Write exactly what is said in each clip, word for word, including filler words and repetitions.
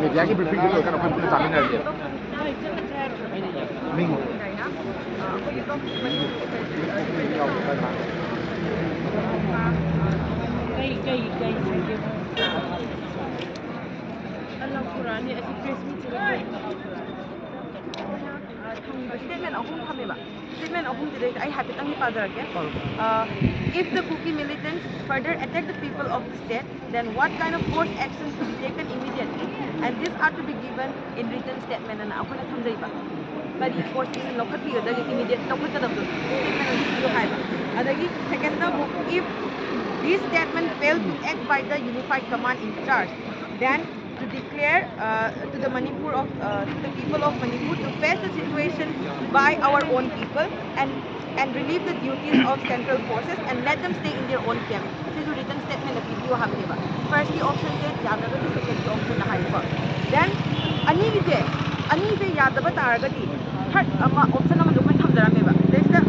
ꯃꯦꯗꯤꯌꯥꯒꯤ ꯕ꯭ꯔꯤꯐꯤꯡꯗꯨ ꯂꯣꯏꯔꯀꯥꯟꯗ ꯑꯩꯈꯣꯏ ꯄꯨꯟꯅ ꯆꯥꯃꯤꯟꯅꯔꯁꯦ꯫ ꯃꯤꯡ꯫ Statement ꯑꯍꯨꯝ ꯊꯝꯃꯦꯕ꯫ Statement ꯑꯍꯨꯝꯁꯤꯗꯩꯗ ꯑꯩ ꯍꯥꯏꯐꯦꯠꯇꯪꯗꯤ ꯄꯥꯖꯔꯛꯀꯦ꯫ Uh, if the Kuki militants further attack the people of the state, then what kind of force action to be taken immediately, and these are to be given in written statement ꯑꯅ ꯑꯩꯈꯣꯏꯅ ꯊꯝꯖꯩꯕ꯫ ꯀꯔꯤ force action ꯂꯧꯈꯠꯄꯤꯒꯗꯒꯦ, immediate ꯂꯧꯈꯠꯀꯗꯕꯗꯣ statement ꯑꯗꯨ ꯄꯤꯌꯨ ꯍꯥꯏꯕ꯫ ꯑꯗꯒꯤ second ꯗ ꯑꯃꯨꯛ, if this statement fail to act by the unified command in charge, then to declare uh, to the Manipur of uh, to the people of Manipur to face the situation by our own people and and relieve the duties of central forces and let them stay in their own camp. ꯁꯤꯁꯨ written statement ꯗ ꯄꯤꯕꯤꯌꯨ ꯍꯥꯏꯕꯅꯦꯕ꯫ First ꯀꯤ option ꯁꯦ ꯌꯥꯗ꯭ꯔꯒꯗꯤ second ꯀꯤ option ꯗ ꯍꯥꯏꯌꯨꯀꯣ꯫ Then ꯑꯅꯤꯒꯤꯁꯦ, ꯑꯅꯤꯁꯦ ꯌꯥꯗꯕ ꯇꯥꯔꯒꯗꯤ third ꯑꯃ option ꯑꯃꯁꯨ ꯑꯩꯈꯣꯏ ꯊꯝꯖꯔꯝꯃꯦꯕ꯫ ꯁꯤꯗꯩꯁꯤꯗ,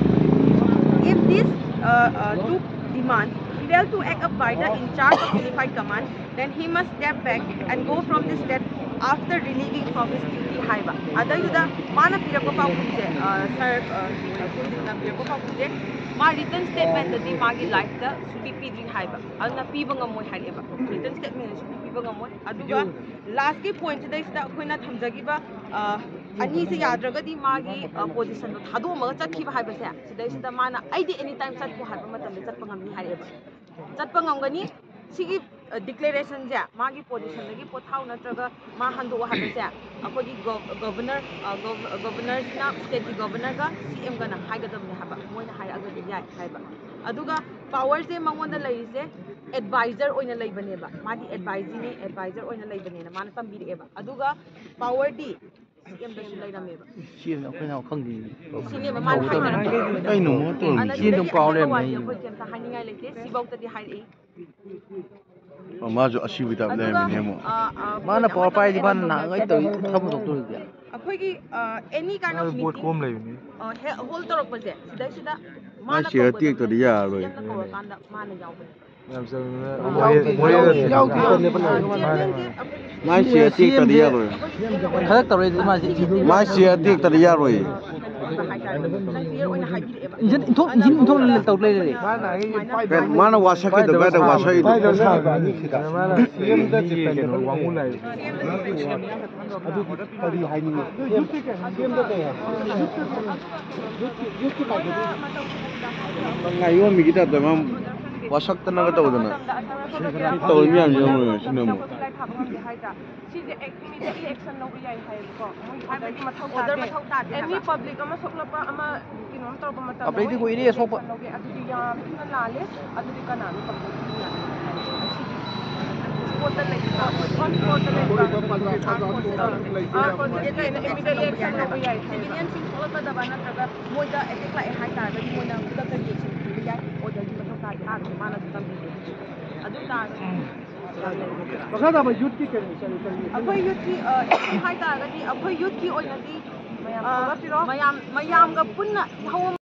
if this uh, uh, two demand fail to act up by the in charge of unified command, then he must step back and go from this state after relieving from his duty ꯍꯥꯏꯕ꯫ ꯑꯗꯩꯗꯨꯗ ꯃꯥꯅ ꯄꯤꯔꯛꯄ ꯄꯥꯎꯈꯨꯝꯁꯦ, ꯑ, ꯁꯥꯔ, ꯑ, ꯀꯨꯟꯖꯤꯠꯅ ꯄꯤꯔꯛꯄ ꯄꯥꯎꯈꯨꯝꯁꯦ, ꯃꯥ written statement ꯗꯗꯤ ꯃꯥꯒꯤ life ꯇ ꯁꯨꯡꯄꯤ ꯄꯤꯗ꯭ꯔꯤ ꯍꯥꯏꯕ꯫ ꯑꯗꯨꯅ ꯄꯤꯕ ꯉꯝꯃꯣꯏ ꯍꯥꯏꯔꯛꯑꯦꯕ꯫ Written statement ꯗ ꯁꯨꯡꯄꯤ ꯄꯤꯕ ꯉꯝꯃꯣꯏ꯫ ꯑꯗꯨꯒ last ꯀꯤ point ꯁꯤꯗꯩꯁꯤꯗ ꯑꯩꯈꯣꯏꯅ ꯊꯝꯖꯈꯤꯕ, ꯑ, ꯑꯅꯤꯁꯦ ꯌꯥꯗ꯭ꯔꯒꯗꯤ ꯃꯥꯒꯤ, ꯑ, position ꯗꯣ ꯊꯥꯗꯣꯛꯑꯝꯃꯒ ꯆꯠꯈꯤꯕ ꯍꯥꯏꯕꯁꯦ, ꯁꯤꯗꯩꯁꯤꯗ ꯃꯥꯅ "ꯑꯩꯗꯤ any time ꯆꯠꯀꯣ ꯍꯥꯏꯕ ꯃꯇꯝꯗ ꯆꯠꯄ ꯉꯝꯅꯤ" ꯍꯥꯏꯔꯛꯑꯦꯕ꯫ ꯆꯠꯄ ꯉꯝꯒꯅꯤ꯫ ꯁꯤꯒꯤ, ꯑ, declaration ꯁꯦ ꯃꯥꯒꯤ position ꯗꯒꯤ ꯄꯣꯊꯥꯎ ꯅꯠꯇ꯭ꯔꯒ ꯃꯥ ꯍꯟꯗꯣꯛꯑꯣ ꯍꯥꯏꯕꯁꯦ ꯑꯩꯈꯣꯏꯒꯤ ꯒꯣ-, governor, ꯑ, ꯒꯣ-, governor ꯁꯤꯅ state ꯀꯤ governor ꯒ C M ꯒꯅ ꯍꯥꯏꯒꯗꯕꯅꯦ ꯍꯥꯏꯕ꯫ ꯃꯣꯏꯅ ꯍꯥꯏꯔꯛꯑꯒꯗꯤ ꯌꯥꯏ ꯍꯥꯏꯕ꯫ ꯑꯗꯨꯒ power ꯁꯦ ꯃꯉꯣꯟꯗ ꯂꯩꯔꯤꯁꯦ advisor ꯑꯣꯏꯅ ꯂꯩꯕꯅꯦꯕ꯫ ꯃꯥꯗꯤ advisee ꯅꯤ, advisor ꯑꯣꯏꯅ ꯂꯩꯕꯅꯦꯅ ꯃꯥꯅ ꯇꯝꯕꯤꯔꯛꯑꯦꯕ꯫ ꯑꯗꯨꯒ power ꯗꯤ C M ꯗꯁꯨ ꯂꯩꯔꯝꯃꯦꯕ꯫ ꯁꯤ ꯑꯦꯝ ꯑꯩꯈꯣꯏꯅ ꯈꯪꯗꯦ꯫ ꯁꯤꯅꯦꯕ ꯃꯥꯅ ꯍꯥꯏꯅꯔꯛꯄꯗꯣ꯫ ꯀꯩꯅꯣ ꯃꯣꯏ ꯇꯧꯔꯤꯁꯦ? ꯑꯗꯨꯗꯒꯤ ꯁꯤ ꯑꯗꯨꯝ ꯀꯥꯎ ꯑꯇꯣꯞꯄ ꯂꯩꯔꯝꯃꯦ ꯋꯥꯗꯤ ꯑꯩꯁꯦ꯫ ꯑꯩꯈꯣꯏ ꯀꯩꯝꯇ ꯍꯥꯏꯅꯤꯡꯉꯥꯏ ꯂꯩꯇꯦ꯫ ꯁꯤꯐꯧꯇꯗꯤ ꯍꯥꯏꯔꯛꯏ꯫ ꯃꯥꯁꯨ ꯑꯁꯤꯕ ꯇꯥꯏꯞ ꯂꯩꯔꯝꯃꯤꯅꯦ ꯑꯃꯨꯛ꯫ ꯃꯥꯅ ꯄꯋꯥꯔ ꯄꯥꯏꯔꯗꯤ ꯃꯥꯅ ꯅꯍꯥꯟꯉꯩ ꯇꯧꯔꯤ ꯊꯕꯛ ꯇꯧꯗꯣꯏꯗꯤ꯫ ꯑꯩꯈꯣꯏꯒꯤ ꯑꯦꯅꯤ ꯀꯥꯏꯟ ꯑꯣꯐ ꯃꯤꯇꯤꯡ ꯍꯣꯜ ꯇꯧꯔꯛꯄꯁꯦ ꯁꯤꯗꯩꯁꯤꯗ ꯃꯥꯏ ꯆꯤꯌꯔ ꯇꯦꯛꯇꯗꯤ ꯌꯥꯔꯔꯣꯏ꯫ ꯀꯧꯔꯀꯥꯟꯗ ꯃꯥꯅ ꯌꯥꯎꯕꯅꯦ꯫ ꯃꯥꯏ ꯆꯤꯌꯔ ꯇꯦꯛꯇꯗꯤ ꯌꯥꯔꯣꯏ꯫ ꯈꯔ ꯇꯧꯔꯦ ꯑꯗꯨꯗꯤ ꯃꯥꯁꯦ꯫ ꯃꯥꯏ ꯆꯤꯌꯔ ꯇꯦꯛꯇꯗꯤ ꯌꯥꯔꯣꯏ꯫ ꯏꯟꯖꯤꯟ ꯏꯟꯊꯣꯛ ꯏꯟꯖꯤꯟ ꯏꯟꯊꯣꯛ ꯇꯧ ꯂꯩꯔꯦ꯫ ꯃꯥꯅ ꯋꯥꯁꯛꯀꯤꯗꯣ ꯀꯥꯏꯗ ꯋꯥꯁꯛꯏꯅꯣ? ꯀꯔꯤ ꯍꯥꯏꯅꯤꯡꯉꯤ? ꯉꯥ ꯌꯣꯟꯕꯤꯒꯤ ꯇꯥꯏꯞꯇ ꯃꯥ ꯋꯥꯁꯛꯇꯅꯒ ꯇꯧꯗꯅ ꯇꯧꯔꯤ ꯃꯌꯥꯝꯁꯦ ꯌꯦꯡꯉꯣ, ꯁꯤꯅ ꯑꯃꯨꯛ꯫ ꯁꯤꯁꯦ ꯏꯃꯤꯗꯤꯌꯦꯠꯂꯤ ꯑꯦꯛꯁꯟ ꯂꯧꯕ ꯌꯥꯏ ꯍꯥꯏꯌꯦꯕꯀꯣ꯫ ꯃꯣꯏ ꯑꯣꯔꯗꯔ ꯃꯊꯧ ꯇꯥꯗꯦ꯫ ꯑꯦꯅꯤ ꯄꯕ꯭ꯂꯤꯛ ꯑꯃ ꯁꯣꯛꯂꯛꯄ ꯑꯃ ꯀꯩꯅꯣꯝ ꯇꯧꯔꯛꯄ ꯃꯇꯝꯗ ꯄꯕ꯭ꯂꯤꯛꯇꯤ ꯀꯨꯏꯔꯦ ꯁꯣꯛꯄ꯫ ꯑꯗꯨꯗꯤ ꯌꯥꯝ ꯊꯤꯅ ꯂꯥꯜꯂꯦ꯫ ꯑꯗꯨꯗꯤ ꯀꯅꯥꯅꯣ ꯀꯝꯄ꯭ꯂꯦꯟ ꯄꯤꯅꯤꯡꯉꯥꯏ? ꯁꯤꯒꯤ ꯁ꯭ꯄꯣꯠꯇ ꯂꯩꯕ, ꯑꯣꯟ ꯁ꯭ꯄꯣꯠꯇ ꯂꯩꯕ ꯑꯥꯔꯝ ꯐꯣꯔꯁꯦꯁ ꯂꯩꯕ, ꯑꯥꯔꯝ ꯐꯣꯔꯁꯦꯁ ꯂꯩꯅ ꯏꯃꯤꯗꯤꯌꯦꯠꯂꯤ ꯑꯦꯛꯁꯟ ꯂꯧꯕ ꯌꯥꯏ ꯍꯥꯏꯌꯦꯕꯀꯣ꯫ ꯁꯤꯚꯤꯂꯤꯌꯟꯁꯤꯡ ꯁꯣꯛꯂꯛꯀꯗꯕ ꯅꯠꯇ꯭ꯔꯒ ꯃꯣꯏꯗ ꯑꯦꯇꯦꯛ ꯂꯥꯛꯑꯦ ꯍꯥꯏꯇꯥꯔꯒꯗꯤ ꯃꯣꯏꯅ ꯈꯨꯗꯛꯇ ꯔꯤꯑꯦꯛꯁꯟ ꯄꯤꯕ ꯌꯥꯏ꯫ ꯑꯣꯔꯗꯔꯒꯤ ꯃꯊꯧ ꯇꯥꯗꯦ꯫ ꯑꯥꯔꯝꯁꯦ ꯃꯥꯅ ꯑꯗꯨꯝ ꯇꯝꯕꯤꯔꯦ꯫ ꯑꯗꯨ ꯇꯥꯔꯒꯗꯤ ꯃꯈꯥ ꯇꯥꯕ ꯌꯨꯠꯀꯤ ꯀꯔꯤ ꯀꯔꯤ ꯀꯔꯤ ꯑꯩꯈꯣꯏ ꯌꯨꯠꯀꯤ ꯑꯦꯛꯁꯟ ꯍꯥꯏꯇꯥꯔꯒꯗꯤ ꯑꯩꯈꯣꯏ ꯌꯨꯠꯀꯤ ꯑꯣꯏꯅꯗꯤ ꯑ, ꯃꯌꯥꯝ ꯃꯌꯥꯝꯒ ꯄꯨꯟꯅ ꯏꯍꯧ ꯑꯃ